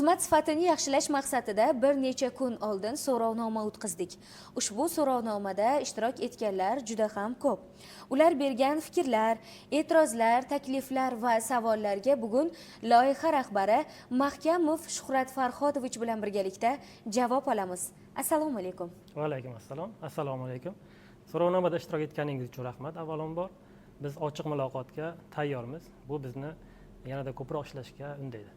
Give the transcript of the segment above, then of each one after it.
Xizmat sifatini yaxshilash maqsadida bir necha kun oldin so'rovnoma o'tkazdik. Ushbu so'rovnomada ishtirok etganlar juda ham ko'p. Ular bergan fikrlar, e'tirozlar, takliflar va savollarga bugun loyiha rahbari Mahkamov Shuhrat Farhodovich bilan birgalikda javob olamiz. Assalomu alaykum. Va alaykum assalom. Assalomu alaykum. So'rovnomada ishtirok etganingiz uchun rahmat. Avvalambor, biz ochiq muloqotga tayyormiz. Bu bizni yanada ko'proq ishlashga undaydi.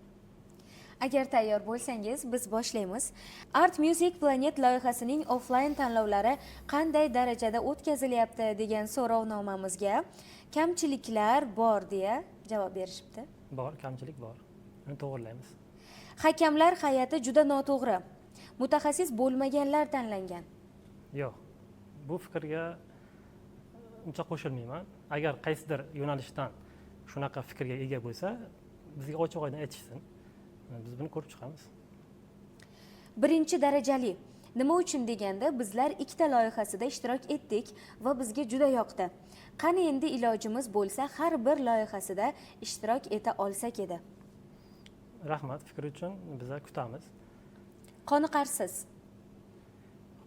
Agar tayyor bo'lsangiz, biz boshlaymiz. Art Music Planet loyihasining offlayn tanlovlari qanday darajada o'tkazilyapti degan so'rovnomamizga kamchiliklar bor deya javob berishibdi. Bor, kamchilik bor, uni to'g'irlaymiz. Hakamlar hay'ati juda noto'g'ri. Mutaxassis bo'lmaganlar tanlangan. Yo'q, bu fikrga uncha qo'shilmayman. Agar qaysidir yo'nalishdan shunaqa fikrga ega bo'lsa, bizga ochiq oydin aytishsin, biz buni ko'rib chiqamiz. Birinchi darajali. Nima uchun deganda, bizlar ikkita loyihasida ishtirok etdik va bizga juda yoqdi. Qani endi ilojimiz bo'lsa, har bir loyihasida ishtirok eta olsak edi. Rahmat fikr uchun, biza kutamiz. Qoniqarsiz.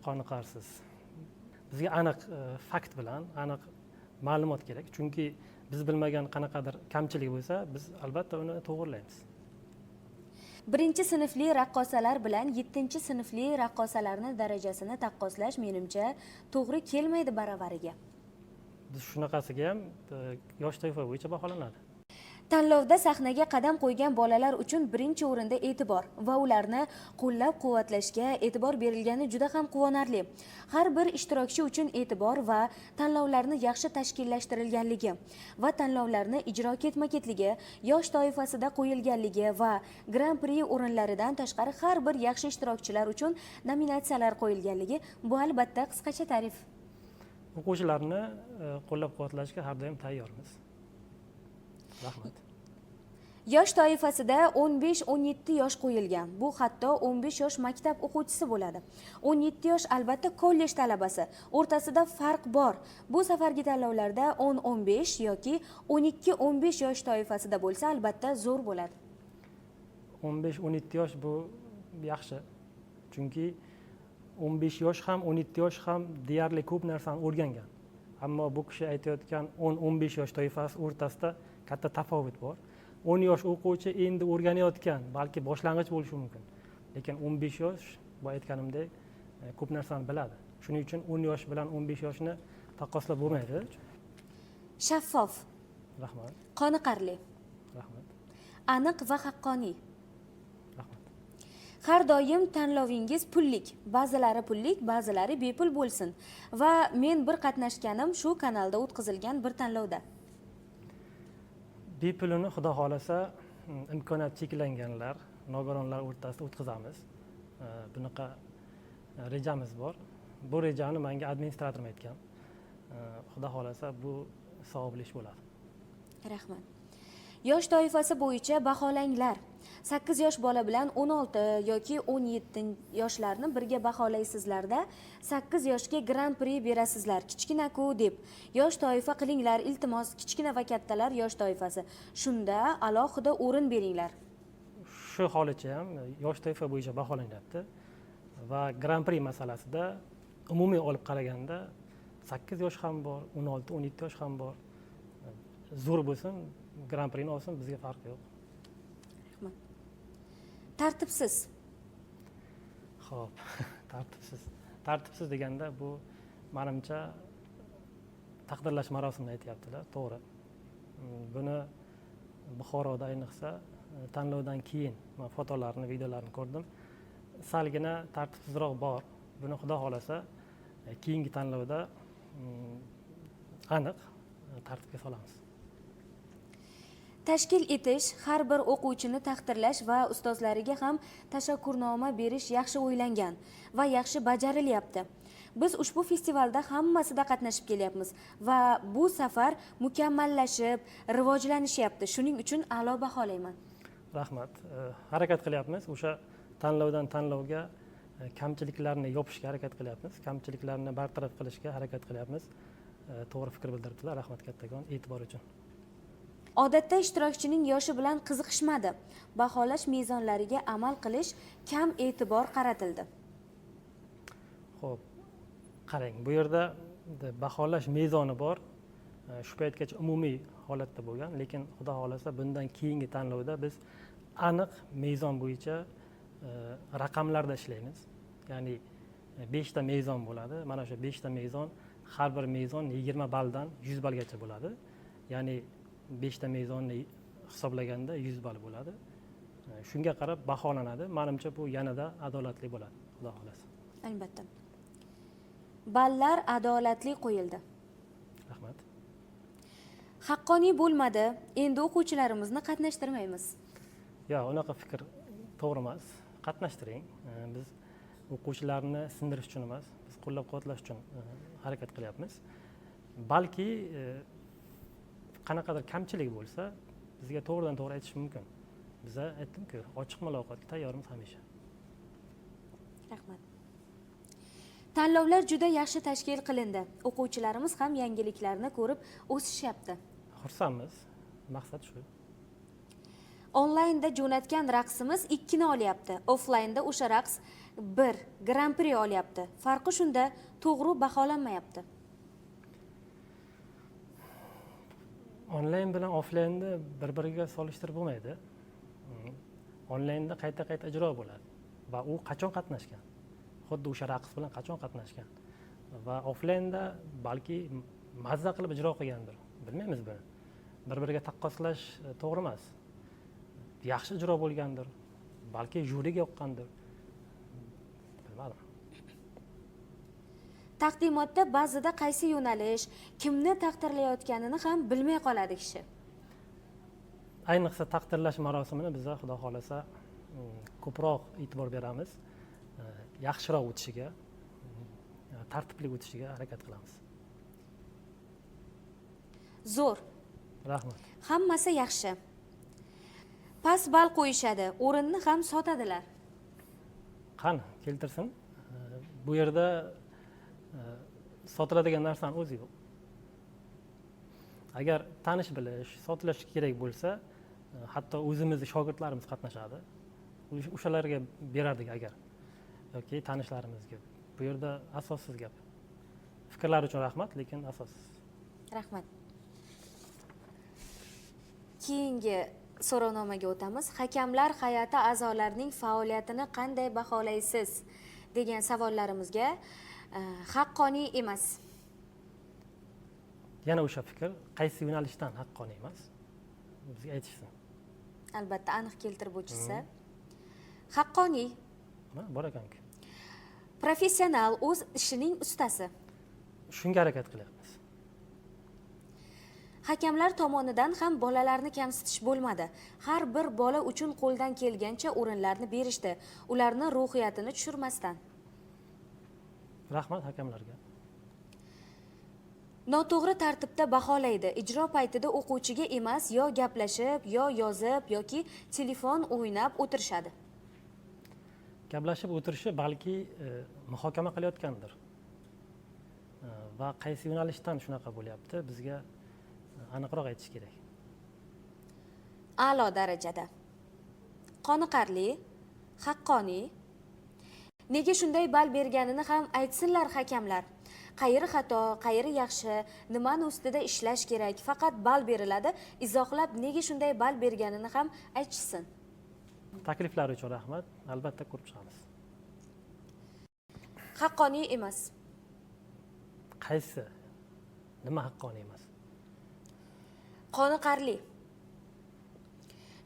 Qoniqarsiz. Bizga aniq fakt bilan aniq ma'lumot kerak, chunki biz bilmagan qanaqadir kamchilik bo'lsa, biz albatta uni to'g'irlaymiz. Birinchi sinfli raqqosalar bilan yettinchi sinfli raqqosalarni darajasini taqqoslash, menimcha, to'g'ri kelmaydi baravariga. Biz shunaqasiga ham yosh toifa bo'yicha baholanadi. Tanlovda sahnaga qadam qo'ygan bolalar uchun birinchi o'rinda e'tibor va ularni qo'llab quvvatlashga e'tibor berilgani juda ham quvonarli. Har bir ishtirokchi uchun e'tibor va tanlovlarni yaxshi tashkillashtirilganligi va tanlovlarni ijro ketma-ketligi, yosh toifasida qo'yilganligi va Gran Pri o'rinlaridan tashqari har bir yaxshi ishtirokchilar uchun nominatsiyalar qo'yilganligi, bu albatta qisqacha ta'rif. O'quvchilarni qo'llab quvvatlashga har doim tayyormiz. Rahmat. Yosh toifasida 15-17 yosh qo'yilgan. Bu hatto 15 yosh maktab o'quvchisi bo'ladi. 17 yosh albatta kollej talabasi. O'rtasida farq bor. Bu safargi tanlovlarda 10-15 yoki 12-15 yosh toifasida bo'lsa, albatta zo'r bo'ladi. 15-17 yosh, bu yaxshi, chunki 15 yosh ham, 17 yosh ham deyarli ko'p narsani o'rgangan. Ammo bu kishi aytayotgan 10-15 yosh toifasi o'rtasida katta tafovut bor. 10 yosh o'quvchi endi o'rganayotgan, balki boshlang'ich bo'lishi mumkin, lekin 15 yosh, bu aytganimdek, ko'p narsani biladi. Shuning uchun 10 yosh bilan 15 yoshni taqqoslab bo'lmaydi. Shaffof. Rahmat. Qoniqarli. Rahmat. Aniq va haqqoniy. Rahmat. Har doim tanlovingiz pullik, ba'zilari pullik, ba'zilari bepul bo'lsin. Va men bir qatnashganim shu kanalda o'tkazilgan bir tanlovda. Bepulini, xudo xohlasa, imkoniyat cheklanganlar, nogironlar o'rtasida o'tkazamiz. Bunaqa rejamiz bor. Bu rejani manga administratorim aytgan. Xudo xohlasa, bu savobli ish bo'ladi. Rahmat. Yosh toifasi bo'yicha baholanglar. 8 yosh bola bilan 16 yoki 17 yoshlarni birga baholaysizlarda, 8 yoshga Gran Pri berasizlar, kichkina-ku deb. Yosh toifa qilinglar, iltimos, kichkina va kattalar yosh toifasi. Shunda alohida o'rin beringlar. Shu holicha ham yosh toifa bo'yicha baholanyapti va Gran Pri masalasida umumiy olib qaraganda 8 yosh ham bor, 16, 17 yosh ham bor. Zo'r bo'lsin, Gran Prini olsin, bizga farqi yo'q. Rahmat. Tartibsiz. Ho'p, tartibsiz. Tartibsiz deganda, bu, manimcha, taqdirlash marosimini aytyaptilar, to'g'ri. Buni Buxoroda, ayniqsa, tanlovdan keyin man fotolarni, videolarni ko'rdim, salgina tartibsizroq bor. Buni, xudo xohlasa, keyingi tanlovda aniq tartibga solamiz. Tashkil etish, har bir o'quvchini taqdirlash va ustozlariga ham tashakkurnoma berish yaxshi o'ylangan va yaxshi bajarilyapti. Biz ushbu festivalda hammasida qatnashib kelyapmiz va bu safar mukammallashib, rivojlanishyapti. Shuning uchun a'lo baholayman. Rahmat. Harakat qilyapmiz, o'sha tanlovdan tanlovga kamchiliklarni yopishga harakat qilyapmiz, kamchiliklarni bartaraf qilishga harakat qilyapmiz. To'g'ri fikr bildiribdilar, rahmat kattakon e'tibor uchun. Odatda ishtirokchining yoshi bilan qiziqishmadi. Baholash mezonlariga amal qilish kam e'tibor qaratildi. Xo'p, qarang, bu yerda baholash mezoni bor. Shu paytgacha umumiy holatda bo'lgan, lekin xudo xohlasa bundan keyingi tanlovda biz aniq mezon bo'yicha raqamlarda ishlaymiz. Ya'ni 5 ta mezon bo'ladi. Mana shu 5 ta mezon, har bir mezon 20 balldan 100 ballgacha bo'ladi. Ya'ni 5 ta mezonni hisoblaganda 100 ball bo'ladi. Shunga qarab baholanadi. Menimcha bu yanada adolatli bo'ladi, xudo xohlasa. Albatta. Ballar adolatli qo'yildi. Rahmat. Haqqoniy bo'lmadi. Endi o'quvchilarimizni qatnashtirmaymiz. Yo'q, unaqa fikr to'g'ri emas. Qatnashtiring. Biz o'quvchilarni sindirish uchun emas, biz qo'llab-quvvatlash uchun harakat qilyapmiz. Balki qanaqadir kamchilik bo'lsa, bizga to'g'ridan to'g'ri aytish mumkin. Biza aytdim-ku, ochiq muloqotga tayyormiz hamisha. Rahmat. Tanlovlar juda yaxshi tashkil qilindi. O'quvchilarimiz ham yangiliklarni ko'rib o'sishyapti. Xursandmiz. Maqsad shu. Onlaynda jo'natgan raqsimiz 2 ni olyapti. Offlaynda o'sha raqs 1 Gran-pri olyapti. Farqi shunda, to'g'ri baholanmayapti. Onlayn bilan offlaynni bir-biriga solishtirib bo'lmaydi. Onlaynda qayta-qayta ijro bo'ladi va u qachon qatnashgan? Xuddi o'sha raqs bilan qachon qatnashgan? Va offlaynda balki mazza qilib ijro qilgandir. Bilmaymiz buni. Bir-biriga taqqoslash to'g'ri emas. Yaxshi ijro bo'lgandir, balki juriga yoqqandir. Bilmadim. Taqdimotda ba'zida qaysi yo'nalish, kimni taqdirlayotganini ham bilmay qoladi kishi. Ayniqsa taqdirlash marosimini biz xudo xohlasa ko'proq e'tibor beramiz. Yaxshiroq o'tishiga, tartibli o'tishiga harakat qilamiz. Zo'r. Rahmat. Hammasi yaxshi. Past ball qo'yishadi, o'rinni ham sotadilar. Qani, keltirsin. Bu yerda sotiladigan narsani o'zi yo'q. Agar tanish bilish, sotilish kerak bo'lsa, hatto o'zimizni shogirdlarimiz qatnashadi. O'shalarga berardik agar yoki tanishlarimizga. Bu yerda asossiz gap. Fikrlar uchun rahmat, lekin asossiz. Rahmat. Keyingi so'rovnomaga o'tamiz. Hakamlar hay'ati a'zolarining faoliyatini qanday baholaysiz degan savollarimizga haqqoniy emas. Yana o'sha fikr, qaysi yo'nalishdan haqqoniy emas? Bizga aytishsin. Albatta, aniq keltirib o'tishsa. Haqqoniy. Mana bor ekanku. Professional, o'z ishining ustasi. Shunga harakat qilyapmiz. Hakamlar tomonidan ham bolalarni kamsitish bo'lmadi. Har bir bola uchun qo'ldan kelgancha o'rinlarni berishdi. Ularni ruhiyatini tushirmasdan. Rahmat hakamlarga. Noto'g'ri tartibda baholaydi. Ijro paytida o'quvchiga emas, yo gaplashib, yo yozib yoki telefon o'ynab o'tirishadi. Gaplashib o'tirishi balki muhokama qilayotgandir. Va qaysi yo'nalishdan shunaqa bo'lyapti, bizga aniqroq aytish kerak. A'lo darajada. Qoniqarli, haqqoniy. Nega shunday ball berganini ham aytsinlar hakamlar. Qayeri xato, qayeri yaxshi, nimani ustida ishlash kerak, faqat ball beriladi, izohlab nega shunday ball berganini ham aytishsin. Takliflar uchun rahmat, albatta ko'rib chiqamiz. Haqqoniy emas. Qaysi? Nima haqqoniy emas? Qoniqarli.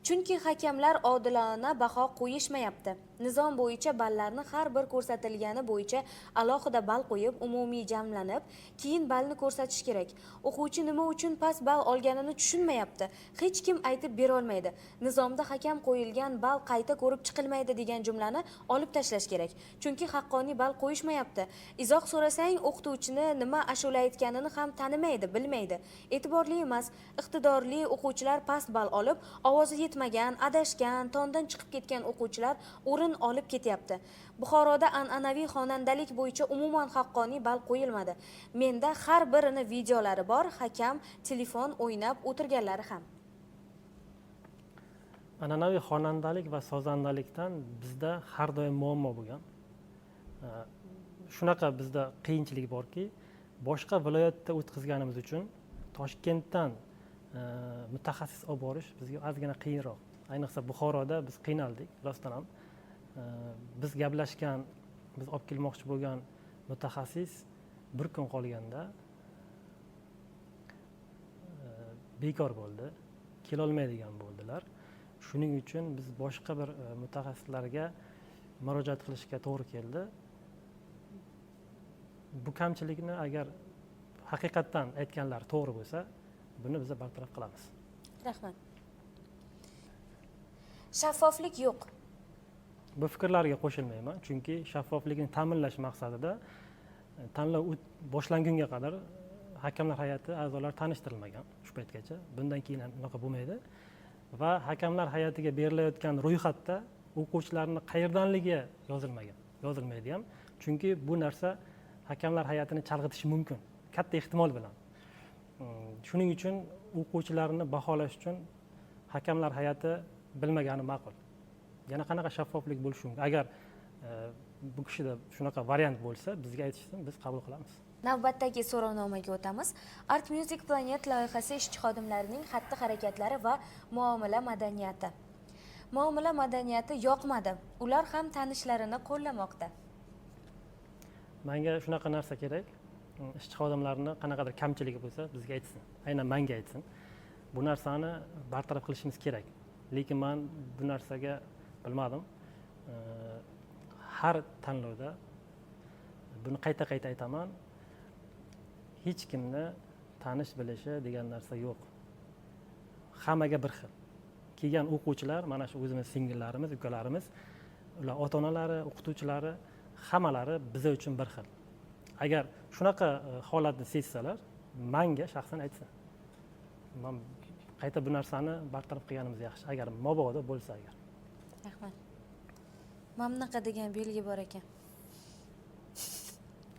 Chunki hakamlar odilona baho qo'yishmayapti. Nizom bo'yicha ballarni har bir ko'rsatilgani bo'yicha alohida ball qo'yib, umumiy jamlanib, keyin ballni ko'rsatish kerak. O'quvchi nima uchun past ball olganini tushunmayapti. Hech kim aytib bera olmaydi. Nizomda hakam qo'yilgan ball qayta ko'rib chiqilmaydi degan jumlani olib tashlash kerak. Chunki haqqoniy ball qo'yishmayapti. Izoh so'rasang, o'qituvchini nima ashula aytganini ham tanimaydi, bilmaydi. E'tiborli emas, iqtidorli o'quvchilar past ball olib, ovozi yetmagan, adashgan, tondan chiqib ketgan o'quvchilar o'rin olib ketyapti. Buxoroda an'anaviy xonandalik bo'yicha umuman haqqoniy ball qo'yilmadi. Menda har birini videolari bor, hakam telefon o'ynab o'tirganlari ham. An'anaviy xonandalik va sozandalikdan bizda har doim muammo bo'lgan. Shunaqa bizda qiyinchilik borki, boshqa viloyatda o'tkazganimiz uchun Toshkentdan mutaxassis olib borish bizga ozgina qiyinroq. Ayniqsa Buxoroda biz qiynaldik rostdan ham. Biz gaplashgan, biz olib kelmoqchi bo'lgan mutaxassis bir kun qolganda bekor bo'ldi, kelolmaydigan bo'ldilar. Shuning uchun biz boshqa bir mutaxassislarga murojaat qilishga to'g'ri keldi. Bu kamchilikni agar haqiqatdan aytganlar to'g'ri bo'lsa, buni biz bartaraf qilamiz. Rahmat. Shaffoflik yo'q. Bu fikrlarga qo'shilmayman, chunki shaffoflikni ta'minlash maqsadida tanlov boshlangunga qadar hakamlar hay'ati a'zolari tanishtirilmagan shu paytgacha. Bundan keyin ham unaqa bo'lmaydi. Va hakamlar hay'atiga berilayotgan ro'yxatda o'quvchilarni qayerdanligi yozilmagan, yozilmaydi ham. Chunki bu narsa hakamlar hay'atini chalg'itishi mumkin, katta ehtimol bilan. Shuning uchun o'quvchilarni baholash uchun hakamlar hay'ati bilmagani ma'qul. Yana qanaqa shaffoflik bo'lishi mumkin? Agar bu kishida shunaqa variant bo'lsa, bizga aytishsin, biz qabul qilamiz. Navbatdagi so'rovnomaga o'tamiz. Art Music Planet loyihasi ishchi xodimlarining xatti-harakatlari va muomala madaniyati. Muomala madaniyati yoqmadi. Ular ham tanishlarini qo'llamoqda. Menga shunaqa narsa kerak. Ishchi xodimlarni qanaqadir kamchiligi bo'lsa, bizga aytsin. Aynan menga aytsin. Bu narsani bartaraf qilishimiz kerak. Lekin men bu narsaga bilmadim. Har tanlovda buni qayta-qayta aytaman. Hech kimni tanish bilishi degan narsa yo'q. Hammaga bir xil. Kelgan o'quvchilar, mana shu o'zimiz singillarimiz, ukalarimiz, ular ota-onalari, o'qituvchilari, hammalari biz uchun bir xil. Agar shunaqa holatni sezsalar, menga shaxsan aytsin. Men qayta bu narsani bartaraf qilganimiz yaxshi, agar mabodo bo'lsa agar. Rahmat. Mana bunaqa degan belgi bor ekan.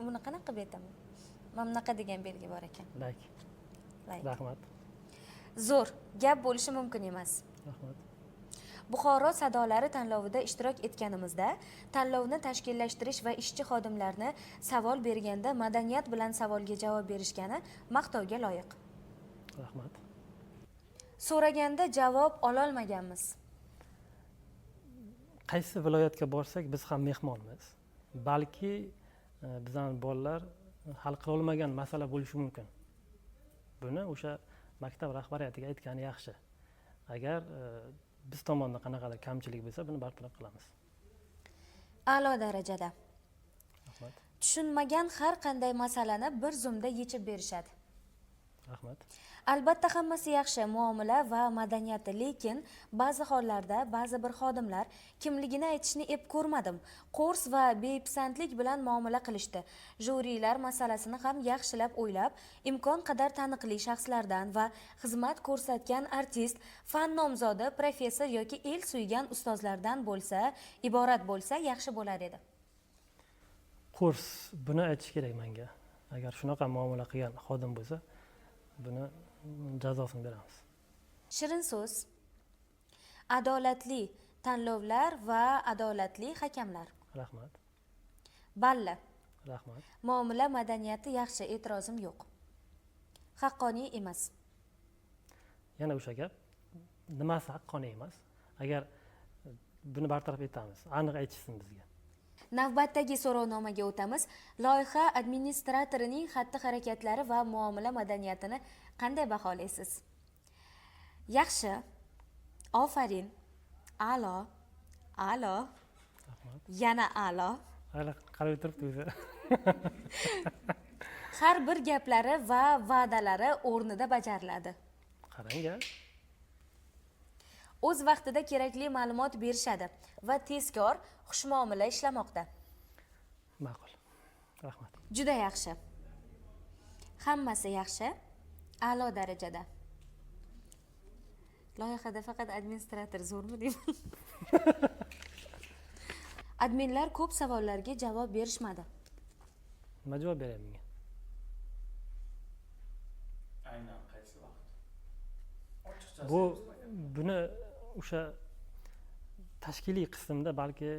Buni qanaqa qilib aytaman? Mana bunaqa degan belgi bor ekan. Like. Like. Rahmat. Zo'r, gap bo'lishi mumkin emas. Rahmat. Buxoro sadolari tanlovida ishtirok etganimizda tanlovni tashkillashtirish va ishchi xodimlarni savol berganda madaniyat bilan savolga javob berishgani maqtovga loyiq. Rahmat. So'raganda javob ololmaganmiz. Qaysi viloyatga borsak biz ham mehmonmiz. Balki bizning bolalar hal qila olmagan masala bo'lishi mumkin. Buni o'sha maktab rahbariyatiga aytgani yaxshi. Agar biz tomondan qanaqadir kamchilik bo'lsa, buni bartaraf qilamiz. A'lo darajada. Rahmat. Tushunmagan har qanday masalani bir zumda yechib berishadi. Rahmat. Albatta hammasi yaxshi, muomala va madaniyati, lekin ba'zi hollarda ba'zi bir xodimlar kimligini aytishni ep ko'rmadim. Qo'rs va bepisandlik bilan muomala qilishdi. Jurilar masalasini ham yaxshilab o'ylab, imkon qadar taniqli shaxslardan va xizmat ko'rsatgan artist, fan nomzodi, professor yoki el suygan ustozlardan bo'lsa, iborat bo'lsa yaxshi bo'lar edi. Qo'rs, buni aytish kerak menga. Agar shunaqa muomala qilgan xodim bo'lsa, buni jazosini beramiz. Shirin so'z, adolatli tanlovlar va adolatli hakamlar. Rahmat. Balla. Rahmat. Muomala madaniyati yaxshi, e'tirozim yo'q. Haqqoniy emas. Yana o'sha gap, nimasi haqqoniy emas? Agar buni bartaraf etamiz, aniq aytishsin bizga. Navbatdagi so'rovnomaga o'tamiz. Loyiha administratorining xatti-harakatlari va muomala madaniyatini qanday baholaysiz? Yaxshi, ofarin, a'lo, a'lo, Rahmat. yana a'lo. Hali qarab turibdi o'zi. Har bir gaplari va va'dalari o'rnida bajariladi. Qarang-a. O'z vaqtida kerakli ma'lumot berishadi va tezkor, xushmuomala ishlamoqda. Ma'qul. Rahmat. Juda yaxshi. Hammasi yaxshi, a'lo darajada. Loyihada faqat administrator zo'rmi deyman. Adminlar ko'p savollarga javob berishmadi. Nima javob beray bunga? Aynan qaysi vaqt? Ochiqchasi. Buni o'sha Tashkiliy qismda balki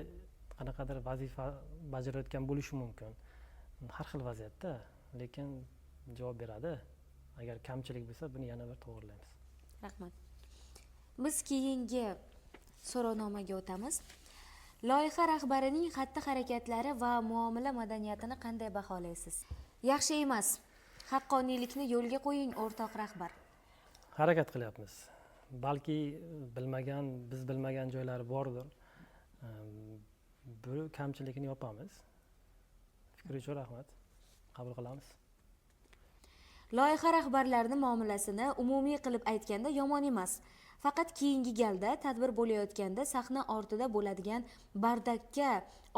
qanaqadir vazifa bajarayotgan bo'lishi mumkin, har xil vaziyatda, lekin javob beradi. Agar kamchilik bo'lsa, buni yana bir to'g'rilaymiz. Rahmat. Biz keyingi so'rovnomaga o'tamiz. Loyiha rahbarining xatti harakatlari va muomala madaniyatini qanday baholaysiz? Yaxshi emas. Haqqoniylikni yo'lga qo'ying, o'rtoq rahbar. Harakat qilyapmiz. Balki bilmagan, biz bilmagan joylari bordir. Bu kamchilikni yopamiz. Fikr uchun rahmat. Qabul qilamiz. Loyiha rahbarlarining muomalasini umumiy qilib aytganda yomon emas. Faqat keyingi galda tadbir bo'layotganda sahna ortida bo'ladigan bardakka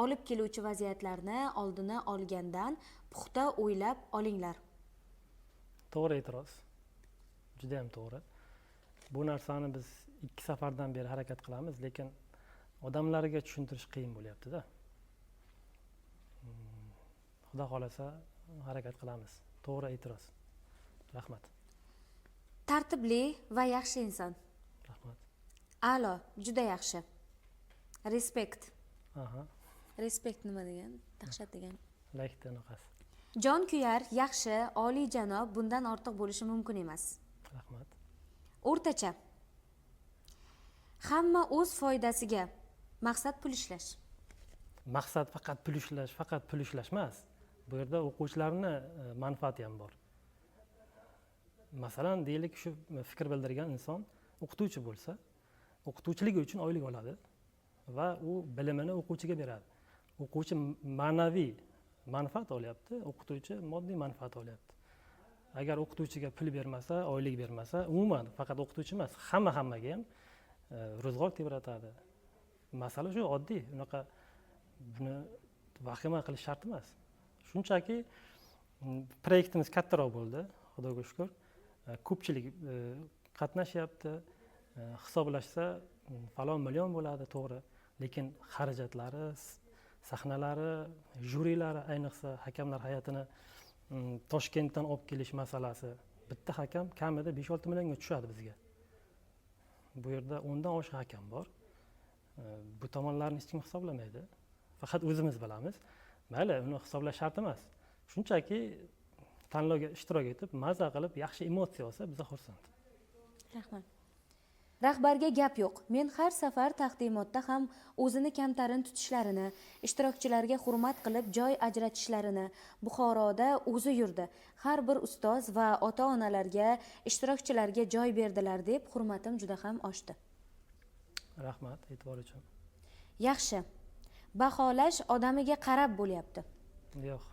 olib keluvchi vaziyatlarni oldini olgandan puxta o'ylab olinglar. To'g'ri e'tiroz. Juda ham to'g'ri. Bu narsani biz 2 safardan beri harakat qilamiz, lekin odamlarga tushuntirish qiyin bo'lyapti-da. Xudo xolasa harakat qilamiz. To'g'ri e'tiroz. Rahmat. Tartibli va yaxshi inson. Rahmat. A'lo, juda yaxshi. Respekt. Aha. Respekt nima degan? Dahshat degan. Like anaqasi. Jon kuyar, yaxshi, oliyjanob, bundan ortiq bo'lishi mumkin emas. Rahmat. O'rtacha. Hamma o'z foydasiga. Maqsad pul ishlash. Maqsad faqat pul ishlash, faqat pul ishlash emas. Bu yerda o'quvchilarning manfaati ham bor. Masalan, deylik, shu fikr bildirgan inson o'qituvchi bo'lsa, o'qituvchiligi uchun oylik oladi va u bilimini o'quvchiga beradi. O'quvchi ma'naviy manfaat olyapti, o'qituvchi moddiy manfaat olyapti. Agar o'qituvchiga pul bermasa, oylik bermasa, umuman faqat o'qituvchi emas, hammaga ham ro'zg'or tebratadi. Masala shu oddiy, unaqa buni vahima qilish shart emas. Shunchaki proyektimiz kattaroq bo'ldi, Xudoga shukr. Ko'pchilik qatnashyapti. Hisoblashsa falon million bo'ladi, to'g'ri, lekin xarajatlari, sahnalari, jürilari, ayniqsa hakamlar hay'atini Toshkentdan olib kelish masalasi, bitta hakam kamida 5-6 millionga tushadi bizga. Bu yerda 10 dan oshiq hakam bor. Bu tomonlarni hech kim hisoblamaydi. Faqat o'zimiz bilamiz. Mayli, uni hisoblash shart emas. Shunchaki tanlovga ishtirok etib, maza qilib, yaxshi emotsiya olsa, biz xursand. Rahmat. Rahbarga gap yo'q. Men har safar taqdimotda ham o'zini kamtarin tutishlarini, ishtirokchilarga hurmat qilib joy ajratishlarini, Buxoroda o'zi yurdi. Har bir ustoz va ota-onalarga, ishtirokchilarga joy berdilar deb hurmatim juda ham oshdi. Rahmat e'tibor uchun. Yaxshi. Baholash odamiga qarab bo'lyapti. Yo'q.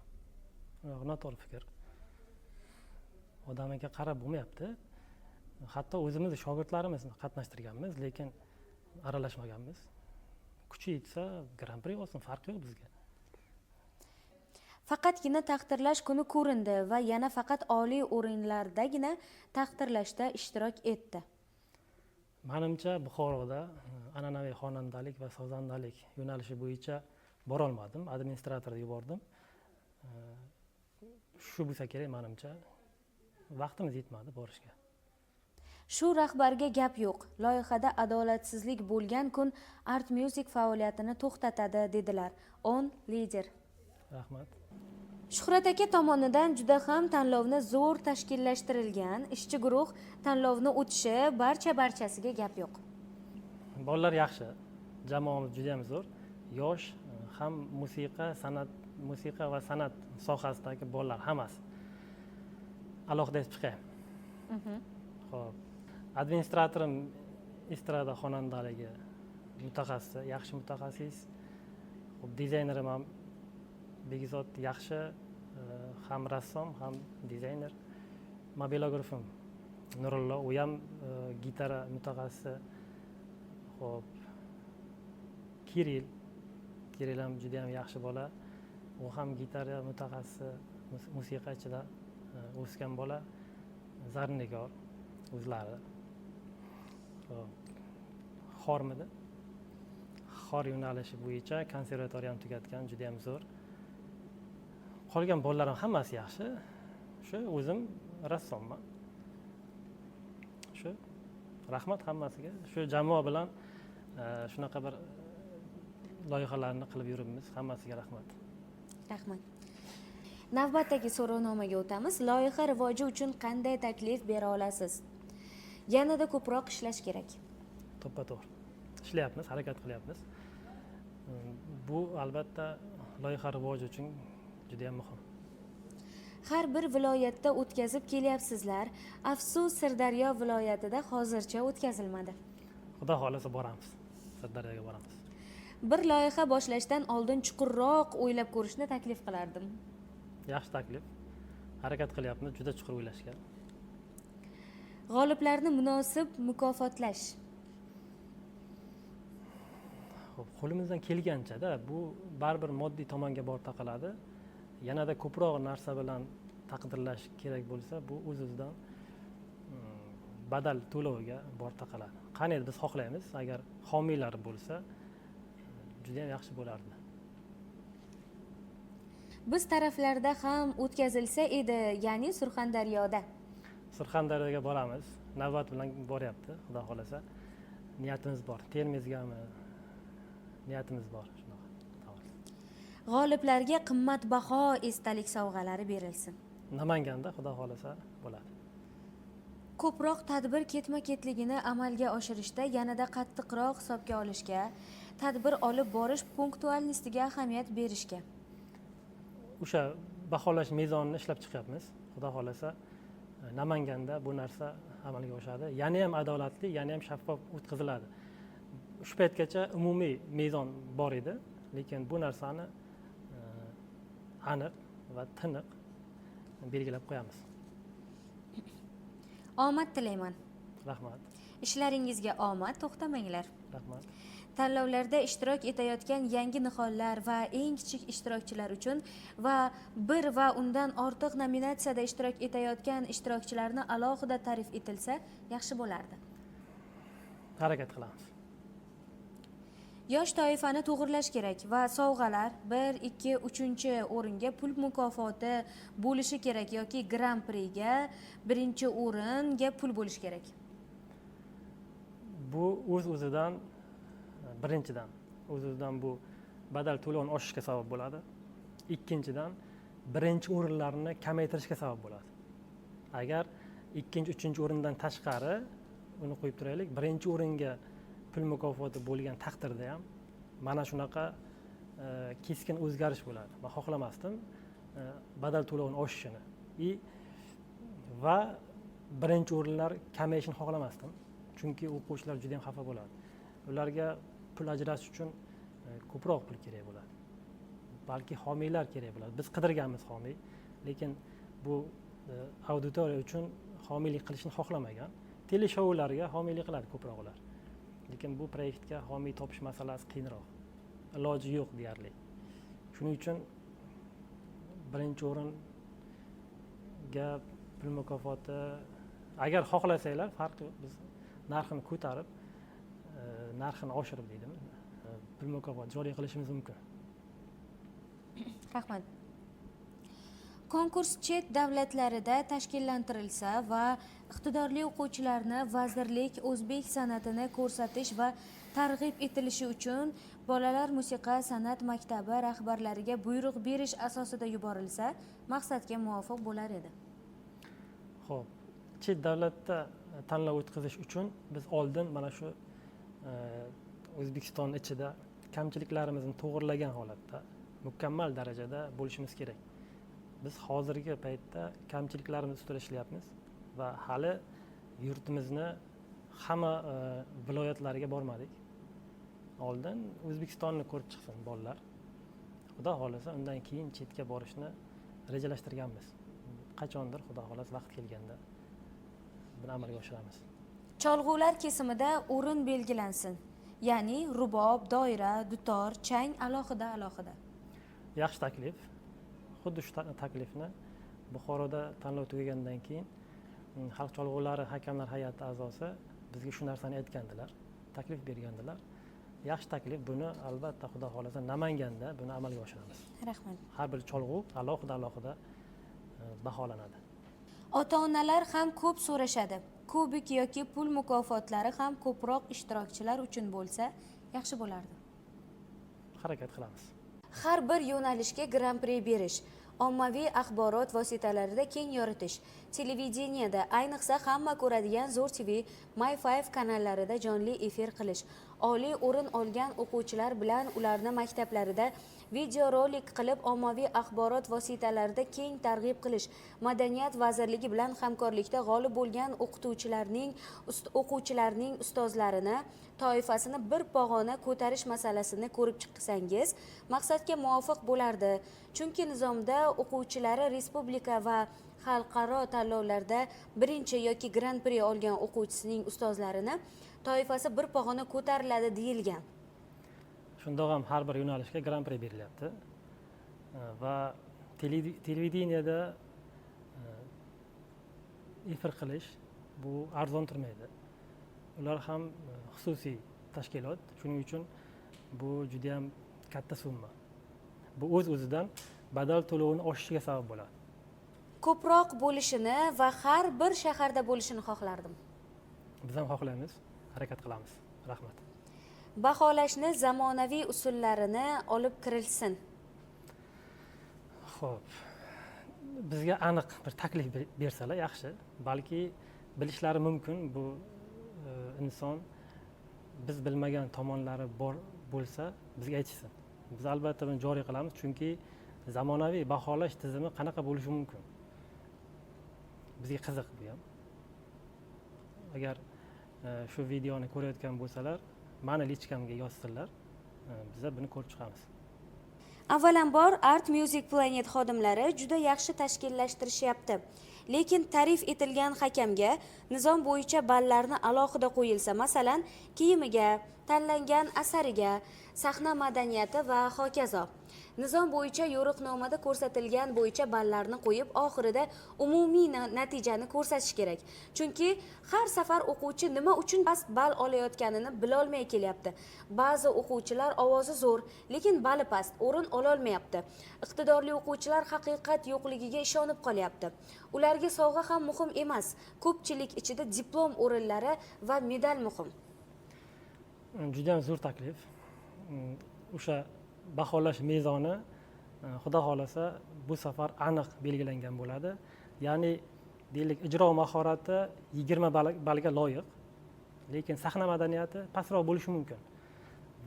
Yo'q, noto'g'ri fikr. Odamiga qarab bo'lmayapti. Hatto o'zimiz shogirdlarimizni qatnashtirganmiz, lekin aralashmaganmiz. Kuchi yetsa Gran-pri olsin, farqi yo'q bizga. Faqatgina taqdirlash kuni ko'rindi va yana faqat oliy o'rinlardagina taqdirlashda ishtirok etdi. Menimcha Buxoroda an'anaviy xonandalik va sozandalik yo'nalishi bo'yicha borolmadim, administratorni yubordim. Shu bo'lsa kerak menimcha. Vaqtimiz yetmadi borishga. Shu rahbarga gap yo'q. Loyihada adolatsizlik bo'lgan kun Art Music faoliyatini to'xtatadi dedilar. 10 lider. Rahmat. Shuhrat aka tomonidan juda ham tanlovni zo'r tashkillashtirilgan ishchi guruh tanlovni o'tishi barchasiga gap yo'q. Bolalar yaxshi, jamoamiz juda ham zo'r. Yosh, ham musiqa, san'at, musiqa va san'at sohasidagi bolalar hammasi. Alohida aytib chiqay. Xo'p. Administratorim estrada xonandaligi mutaxassisi, yaxshi mutaxassis. Xo'p, dizaynerim ham Begzod yaxshi, ham rassom, ham dizayner. Mobilografim Nurullo, u ham gitara mutaxassisi. Xo'p, Kiril ham juda ham yaxshi bola. U ham gitara mutaxassisi, musiqa ichida o'sgan bola. Zarnigor o'zlari. Xo'p, xormidi? Xor yo'nalishi bo'yicha konservatoriyani tugatgan, juda ham zo'r. Qolgan bolalarim hammasi yaxshi. Shu o'zim rassomman. Shu rahmat hammasiga. Shu jamoa bilan shunaqa bir loyihalarni qilib yuribmiz. Hammasiga rahmat. Rahmat. Navbatdagi so'rovnomaga o'tamiz. Loyiha rivoji uchun qanday taklif bera olasiz? Yanada ko'proq ishlash kerak. To'ppa-to'g'ri. Ishlayapmiz, harakat qilyapmiz. Bu albatta loyiha rivoji uchun juda ham muhim. Har bir viloyatda o'tkazib kelyapsizlar. Afsus, Sirdaryo viloyatida hozircha o'tkazilmadi. Xudo xohlasa boramiz. Sirdaryoga boramiz. Bir loyiha boshlashdan oldin chuqurroq o'ylab ko'rishni taklif qilardim. Yaxshi taklif. Harakat qilyapmiz, juda chuqur o'ylashga. G'oliblarni munosib mukofotlash. Xo'p, qo'limizdan kelgancha-da, bu baribir moddiy tomonga borib taqaladi. Yanada ko'proq narsa bilan taqdirlash kerak bo'lsa, bu o'z-o'zidan badal to'loviga borib taqaladi. Qani biz xohlaymiz, agar homiylar bo'lsa, juda ham yaxshi bo'lardi. Biz taraflarda ham o'tkazilsa edi, ya'ni Surxondaryoda. Surxondaryoga boramiz, navbat bilan boryapti, xudo xohlasa. Niyatimiz bor, Termizgami niyatimiz bor, shunaqa. G'oliblarga qimmatbaho esdalik sovg'alari berilsin. Namanganda xudo xohlasa bo'ladi. Ko'proq tadbir ketma-ketligini amalga oshirishda yanada qattiqroq hisobga olishga, tadbir olib borish punktualnistiga ahamiyat berishga. O'sha baholash mezonini ishlab chiqyapmiz. Xudo xohlasa Namanganda bu narsa amalga oshadi. Yana ham adolatli, yana ham shaffof o'tkaziladi. Shu paytgacha umumiy mezon bor edi, lekin bu narsani aniq va tiniq belgilab qo'yamiz. Omad tilayman. Rahmat. Ishlaringizga omad, to'xtamanglar. Rahmat. Tanlovlarda ishtirok etayotgan yangi nihollar va eng kichik ishtirokchilar uchun va bir va undan ortiq nominatsiyada ishtirok etayotgan ishtirokchilarni alohida ta'rif etilsa yaxshi bo'lardi. Harakat qilamiz. Yosh toifani to'g'irlash kerak va sovg'alar 1, 2, 3 o'ringa pul mukofoti bo'lishi kerak yoki Gran-priga 1 o'ringa pul bo'lishi kerak. Bu o'z-o'zidan, birinchidan, o'z-o'zidan bu badal to'lovini oshishga sabab bo'ladi. Ikkinchidan, birinchi o'rinlarni kamaytirishga sabab bo'ladi. Agar ikkinchi, uchinchi o'rindan tashqari uni qo'yib turaylik, birinchi o'ringa pul mukofoti bo'lgan taqdirda ham mana shunaqa keskin o'zgarish bo'ladi. Men xohlamasdim badal to'lovini oshishini va birinchi o'rinlar kamayishini xohlamasdim. Chunki o'quvchilar juda ham xafa bo'ladi. Ularga pul ajratish uchun ko'proq pul kerak bo'ladi. Balki homiylar kerak bo'ladi. Biz qidirganmiz homiy, lekin bu auditoriya uchun homiylik qilishni xohlamagan. Teleshoularga homiylik qiladi ko'proq ular. Lekin bu proyektga homiy topish masalasi qiyinroq. Iloji yo'q deyarli. Shuning uchun birinchi o'ringa pul mukofoti agar xohlasanglar, farqi yo'q, biz narxini ko'tarib, narxini oshirib deydimi, pul mukofoti joriy qilishimiz mumkin. Rahmat. Konkurs chet davlatlarida tashkillantirilsa va iqtidorli o'quvchilarni vazirlik o'zbek san'atini ko'rsatish va targ'ib etilishi uchun bolalar musiqa san'at maktabi rahbarlariga buyruq berish asosida yuborilsa, maqsadga muvofiq bo'lar edi. Xo'p, chet davlatda tanlov o'tkazish uchun biz oldin mana shu O'zbekiston ichida kamchiliklarimizni to'g'irlagan holatda mukammal darajada bo'lishimiz kerak. Biz hozirgi paytda kamchiliklarimiz ustida ishlayapmiz va hali yurtimizni hamma viloyatlariga bormadik. Oldin O'zbekistonni ko'rib chiqsin bolalar. Xudo xohlasa undan keyin chetga borishni rejalashtirganmiz. Qachondir Xudo xohlasa vaqt kelganda buni amalga oshiramiz. Cholg'ular kesimida o'rin belgilansin. Ya'ni rubob, doira, dutor, chang alohida alohida. Yaxshi taklif. Xuddi shu taklifni Buxoroda tanlov tugagandan keyin xalq cholg'ulari hakamlar hay'ati a'zosi bizga shu narsani aytgandilar, taklif bergandilar. Yaxshi taklif, buni albatta Xudo xohlasa Namanganda buni amalga oshiramiz. Rahmat. Har bir cholg'u alohida alohida baholanadi. Ota-onalar ham ko'p so'rashadi. Kubok yoki pul mukofotlari ham ko'proq ishtirokchilar uchun bo'lsa yaxshi bo'lardi. Harakat qilamiz. Har bir yo'nalishga Gran-pri berish, ommaviy axborot vositalarida keng yoritish, televideniyada, ayniqsa hamma ko'radigan Zo'r TV, My 5 kanallarida jonli efir qilish, oliy o'rin olgan o'quvchilar bilan ularni maktablarida videorolik qilib ommaviy axborot vositalarida keng targ'ib qilish, Madaniyat vazirligi bilan hamkorlikda g'olib bo'lgan o'quvchilarning ustozlarini toifasini bir pog'ona ko'tarish masalasini ko'rib chiqsangiz maqsadga muvofiq bo'lardi. Chunki nizomda o'quvchilari respublika va xalqaro tanlovlarda birinchi yoki Gran-pri olgan o'quvchisining ustozlarini toifasi bir pog'ona ko'tariladi deyilgan. Shundoq ham har bir yo'nalishga Gran-pri berilyapti. Va televideniyada efir qilish bu arzon turmaydi. Ular ham xususiy tashkilot, shuning uchun bu juda ham katta summa. Bu o'z-o'zidan badal to'lovini oshishiga sabab bo'ladi. Ko'proq bo'lishini va har bir shaharda bo'lishini xohlardim. Biz ham xohlaymiz, harakat qilamiz. Rahmat. Baholashni zamonaviy usullarini olib kirilsin. Xo'p. Bizga aniq bir taklif bersalar yaxshi. Balki bilishlari mumkin bu inson biz bilmagan tomonlari bor bo'lsa bizga aytishsin. Biz albatta buni joriy qilamiz, chunki zamonaviy baholash tizimi qanaqa bo'lishi mumkin? Bizga qiziq bu ham. Agar shu videoni ko'rayotgan bo'lsalar, mani lichkamga yozsinlar, biz buni ko'rib chiqamiz. Avvalambor Art Music Planet xodimlari juda yaxshi tashkillashtirishyapti. Lekin ta'rif etilgan hakamga nizom bo'yicha ballarni alohida qo'yilsa, masalan, kiyimiga, tanlangan asariga, sahna madaniyati va hokazo. Nizom bo'yicha yo'riqnomada ko'rsatilgan bo'yicha ballarni qo'yib, oxirida umumiy natijani ko'rsatish kerak. Chunki har safar o'quvchi nima uchun past ball olayotganini bilolmay kelyapti. Ba'zi o'quvchilar ovozi zo'r, lekin bali past, o'rin ololmayapti. Iqtidorli o'quvchilar haqiqat yo'qligiga ishonib qolyapti. Ularga sovg'a ham muhim emas. Ko'pchilik ichida diplom o'rinlari va medal muhim. Juda ham zo'r taklif. O'sha baholash mezoni xudo xohlasa bu safar aniq belgilangan bo'ladi. Ya'ni deylik ijro mahorati 20 ballga loyiq, lekin sahna madaniyati pastroq bo'lishi mumkin.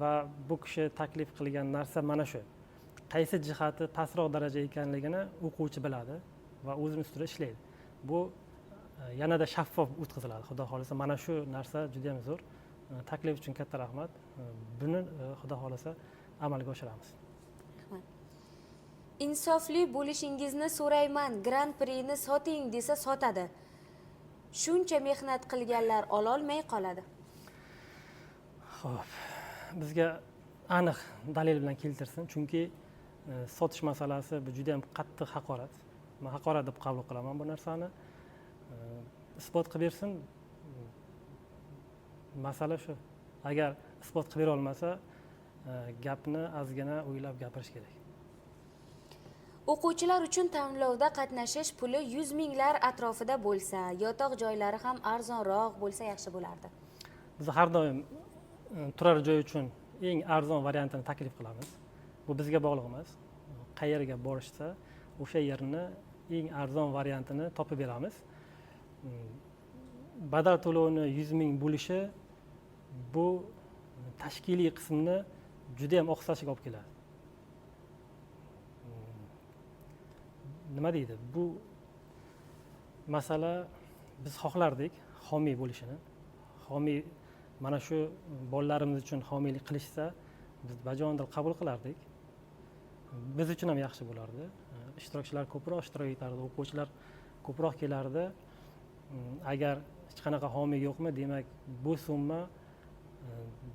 Va bu kishi taklif qilgan narsa mana shu. Qaysi jihati pastroq daraja ekanligini o'quvchi biladi va o'zini ustida ishlaydi. Bu yanada shaffof o'tkaziladi. Xudo xohlasa mana shu narsa juda ham zo'r. Taklif uchun katta rahmat. Buni xudo xohlasa amalga oshiramiz. Rahmat. Insofli bo'lishingizni so'rayman. Gran-prini soting desa sotadi. Shuncha mehnat qilganlar ololmay qoladi. Xo'p, bizga aniq dalil bilan keltirsin, chunki sotish masalasi bu juda ham qattiq haqorat. Men haqorat deb qabul qilaman bu narsani. Isbot qilib bersin. Masala shu. Agar isbot qilib bera olmasa, gapni ozgina o'ylab gapirish kerak. O'quvchilar uchun tanlovda qatnashish puli 100 minglar atrofida bo'lsa, yotoq joylari ham arzonroq bo'lsa yaxshi bo'lardi. Biz har doim turar joy uchun eng arzon variantini taklif qilamiz. Bu bizga bog'liq emas. Qayerga borishsa, o'sha yerni eng arzon variantini topib beramiz. Badal to'lovini 100 ming bo'lishi bu tashkiliy qismni juda ham oqsashiga olib keladi. Nima deydi? Bu masala biz xohlardik homiy bo'lishini. Homiy mana shu bolalarimiz uchun homiylik qilishsa, biz bajonidil qabul qilardik. Biz uchun ham yaxshi bo'lardi. Ishtirokchilar ko'proq ishtirok etardi, o'quvchilar ko'proq kelardi. Agar hech qanaqa homiy yo'qmi, demak bu summa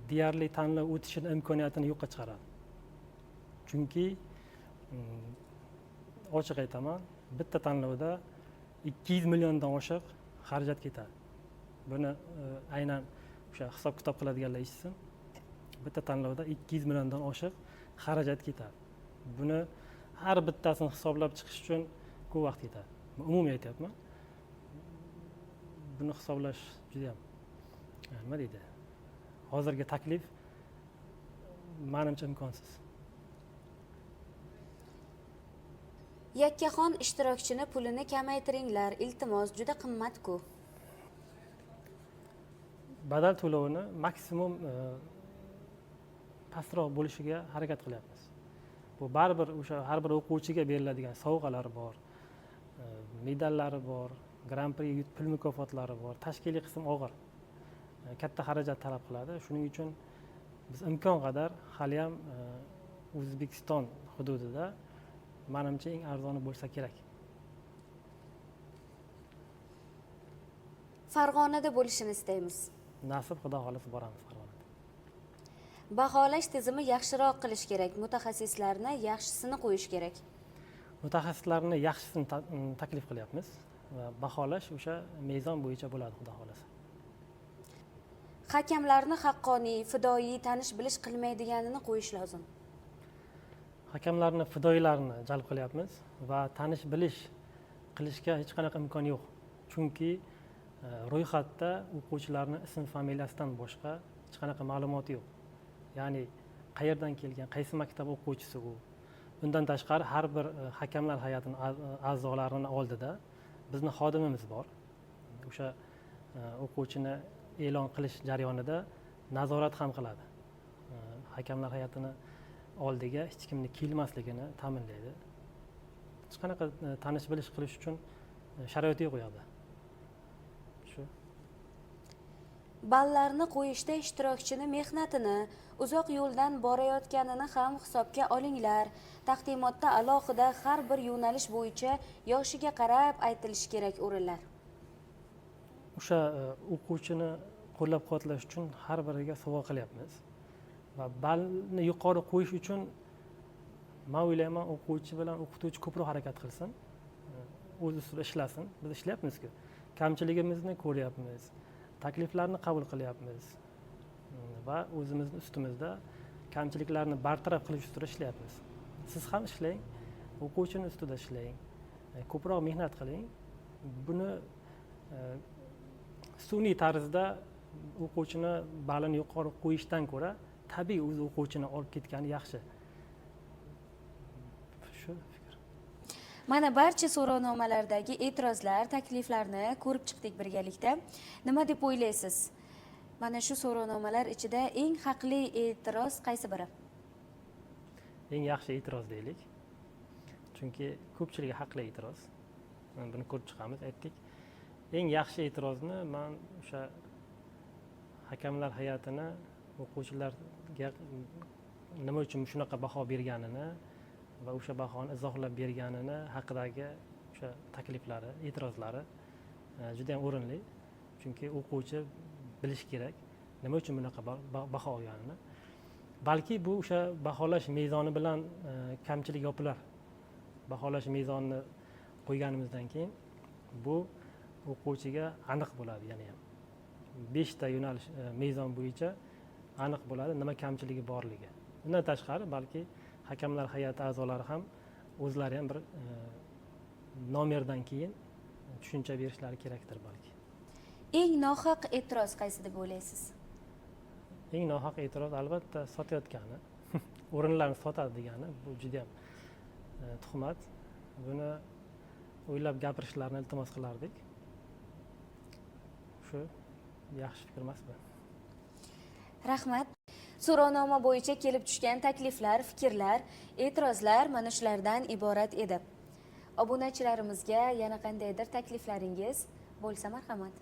deyarli tanlov o'tishini imkoniyatini yo'qqa chiqaradi. Chunki ochiq aytaman, bitta tanlovda 200 milliondan oshiq xarajat ketadi. Buni aynan o'sha hisob-kitob qiladiganlar eshitsin. Bitta tanlovda 200 milliondan oshiq xarajat ketadi. Buni har bittasini hisoblab chiqish uchun ko'p vaqt ketadi. Men umumiy aytyapman. Buni hisoblash juda ham nima deydi? Hozirgi taklif menimcha imkonsiz. Yakkaxon ishtirokchini pulini kamaytiringlar, iltimos, juda qimmat-ku. Badal to'lovini maksimum pastroq bo'lishiga harakat qilyapmiz. Bu baribir o'sha har bir o'quvchiga beriladigan sovg'alar bor, medallari bor, Gran-pri pul mukofotlari bor. Tashkiliy qism og'ir, katta xarajat talab qiladi. Shuning uchun biz imkon qadar hali ham O'zbekiston hududida menimcha eng arzoni bo'lsa kerak. Farg'onada bo'lishini istaymiz. Nasib, Xudo xohlasa boramiz Farg'onaga. Baholash tizimi yaxshiroq qilish kerak, mutaxassislarni yaxshisini qo'yish kerak. Mutaxassislarni yaxshisini taklif qilyapmiz va baholash o'sha mezon bo'yicha bo'ladi, Xudo xohlasa. Hakamlarni haqqoniy, fidoyi, tanish bilish qilmaydiganini qo'yish lozim. Hakamlarni fidoyilarni jalb qilyapmiz va tanish bilish qilishga hech qanaqa imkon yo'q. Chunki ro'yxatda o'quvchilarning ism familiyasidan boshqa hech qanaqa ma'lumot yo'q. Ya'ni qayerdan kelgan, qaysi maktab o'quvchisi u. Bundan tashqari har bir hakamlar hay'atining a'zolarining oldida bizni xodimimiz bor. O'sha o'quvchini e'lon qilish jarayonida nazorat ham qiladi. Hakamlar hay'atini oldiga hech kimni kelmasligini ta'minlaydi. Hech qanaqa tanish bilish qilish uchun sharoit yo'q u yoqda. Shu. Ballarni qo'yishda ishtirokchini mehnatini, uzoq yo'ldan borayotganini ham hisobga olinglar. Taqdimotda alohida har bir yo'nalish bo'yicha yoshiga qarab aytilishi kerak o'rinlar. O'sha o'quvchini qo'llab-quvvatlash uchun har biriga sovg'a qilyapmiz. Va ballni yuqori qo'yish uchun men o'ylayman, o'quvchi bilan o'qituvchi ko'proq harakat qilsin, o'z ustida ishlasin. Biz ishlayapmiz-ku. Kamchiligimizni ko'ryapmiz, takliflarni qabul qilyapmiz va o'zimizni ustimizda kamchiliklarni bartaraf qilish ustida ishlayapmiz. Siz ham ishlang, o'quvchini ustida ishlang, ko'proq mehnat qiling. Buni sun'iy tarzda o'quvchini ballini yuqori qo'yishdan ko'ra tabiiy o'zi o'quvchini olib ketgani yaxshi. Shu fikr. Mana barcha so'rovnomalardagi e'tirozlar, takliflarni ko'rib chiqdik birgalikda. Nima deb o'ylaysiz? Mana shu so'rovnomalar ichida eng haqli e'tiroz qaysi biri? Eng yaxshi e'tiroz deylik. Chunki ko'pchiligi haqli e'tiroz. Buni ko'rib chiqamiz, aytdik. Eng yaxshi e'tirozni men o'sha hakamlar hay'atini o'quvchilarga nima uchun shunaqa baho berganini va o'sha bahoni izohlab berganini haqidagi o'sha takliflari, e'tirozlari juda ham o'rinli. Chunki o'quvchi bilish kerak nima uchun bunaqa baho olganini. Balki bu o'sha baholash mezoni bilan kamchilik yopilar. Baholash mezonini qo'yganimizdan keyin bu o'quvchiga aniq bo'ladi, yana ham 5 ta yo'nalish mezon bo'yicha aniq bo'ladi nima kamchiligi borligi. Undan tashqari balki hakamlar hay'ati a'zolari ham o'zlari ham bir nomerdan keyin tushuncha berishlari kerakdir balki. Eng nohaq e'tiroz qaysi deb o'ylaysiz? Eng nohaq e'tiroz albatta sotayotgani, o'rinlarni sotadi degani, bu juda ham tuhmat. Buni o'ylab gapirishlarini iltimos qilardik. Shu yaxshi fikr emas bu. Rahmat. So'rovnoma bo'yicha kelib tushgan takliflar, fikrlar, e'tirozlar mana shulardan iborat edi. Obunachilarimizga yana qandaydir takliflaringiz bo'lsa marhamat.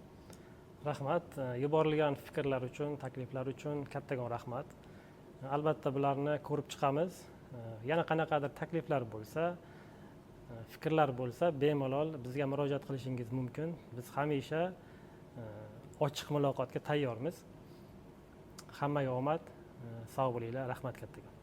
Rahmat. Yuborilgan fikrlar uchun, takliflar uchun kattakon rahmat. Albatta bularni ko'rib chiqamiz. Yana qanaqadir takliflar bo'lsa, fikrlar bo'lsa, bemalol bizga murojaat qilishingiz mumkin. Biz hamisha ochiq muloqotga tayyormiz. Hammaga omad, sog' bo'linglar, rahmat kattakon.